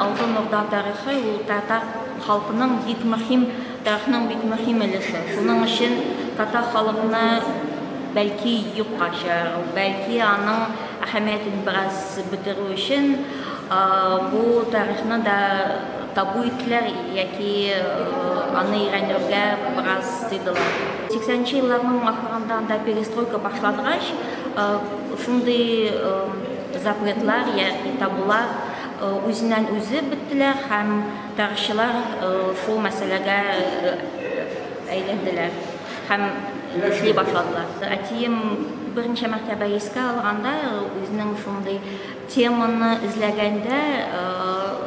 Алтын Урда тарихы ул татар халкының бик мөһим тарихның бик мөһим өлеше. Шуның өчен татар халыкны бәлки юкка чыгару, бәлки аның әһәмиятен бераз бетерү өчен бу тарихны да табу иттеләр яки аны өйрәнергә бераз тыйдылар. 80 елларның ахырында анда перестройка башлангач, шундый запретлар яки табулар үзеннән үзе беттеләр һәм тарихчылар шул мәсьәләгә әйләнделәр һәм эшли башладылар. Әтием берничә мәртәбә искә алганда, үзенең шундый теманы эзләгәндә,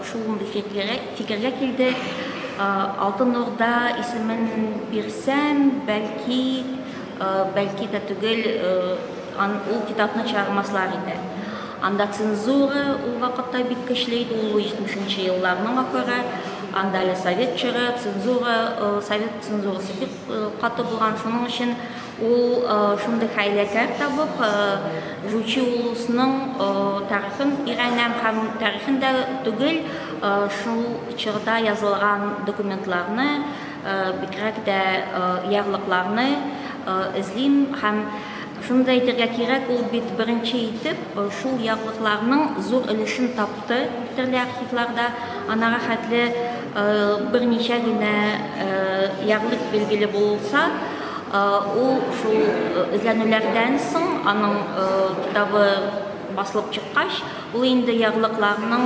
шундый фикергә килде. Алтын Урда исемен бирсәм, бәлки, бәлки дә түгел, ул китапны чыгармаслар иде. Анда цензура ул вакытта бик көчле иде, ул 70 елларның ахыры, анда әле совет чоры, цензура, совет цензурасы бик каты булган, шуның өчен ул шундый хәйләкәр табып, Жучи улусының тарихын өйрәнәм һәм тарихын да түгел, шул чорда язылган документларны, бигрәк тә ярлыкларны эзлим һәм шуны да әйтергә кирәк, ул бит беренче итеп шул ярлыкларның зур өлешен тапты төрле архивларда. Анага хәтле берничә генә ярлык билгеле булса, ул шул эзләнүләрдән соң аның китабы басылып чыккач, ул инде ярлыкларның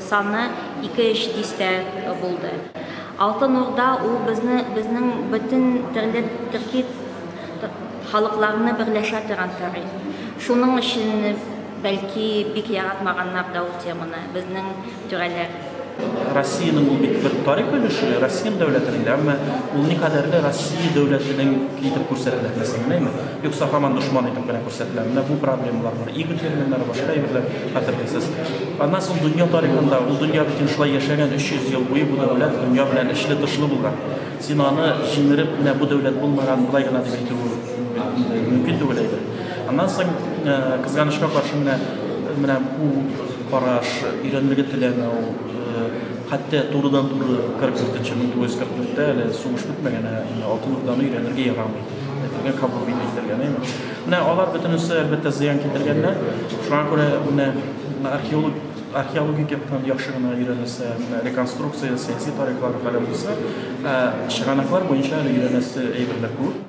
саны 2-3 дистә булды. Алтын Урда ул безне безнең бөтен төрле төрки халыкларны берләшә торган тарих. Шуның өчен бәлки бик яратмаганнар да ул теманы безнең түрәләр. Россиянең ул бит бер тарих өлеше, Россия дәүләтенең дә, әмма ул никадәрле Россия дәүләтенең итеп күрсәтелә, мәсәлән, әйме? Юкса һаман дошман итеп кенә күрсәтелә. Менә бу проблемалар бар. Иго терминнары, башка әйберләр хәтерлисез. Аннан соң дөнья тарихында, ул дөнья бит инде шулай яшәгән 300 ел буе бу дәүләт дөнья белән эчле-тышлы булган. Син аны җимереп, менә бу дәүләт булмаган, болай гына дип әйтү мөмкин түгел әйбер. Аннан соң, кызганычка каршы, менә бу караш, өйрәнергә теләмәү, хәтта турыдан-туры 44-нче, 1944-тә әле сугыш бетмәгән, ә инде Алтын Урданы өйрәнергә ярамый. Әйтелгән, кабул ителгән, әйме? Менә алар бөтенесе, әлбәттә, зыян китергәннәр. Шуңа күрә менә археолог археологик яктан яхшы гына өйрәнелсә, менә реконструкция, сәяси тарихлар фәлән булса, чыганаклар буенча әле өйрәнәсе әйберләр күп.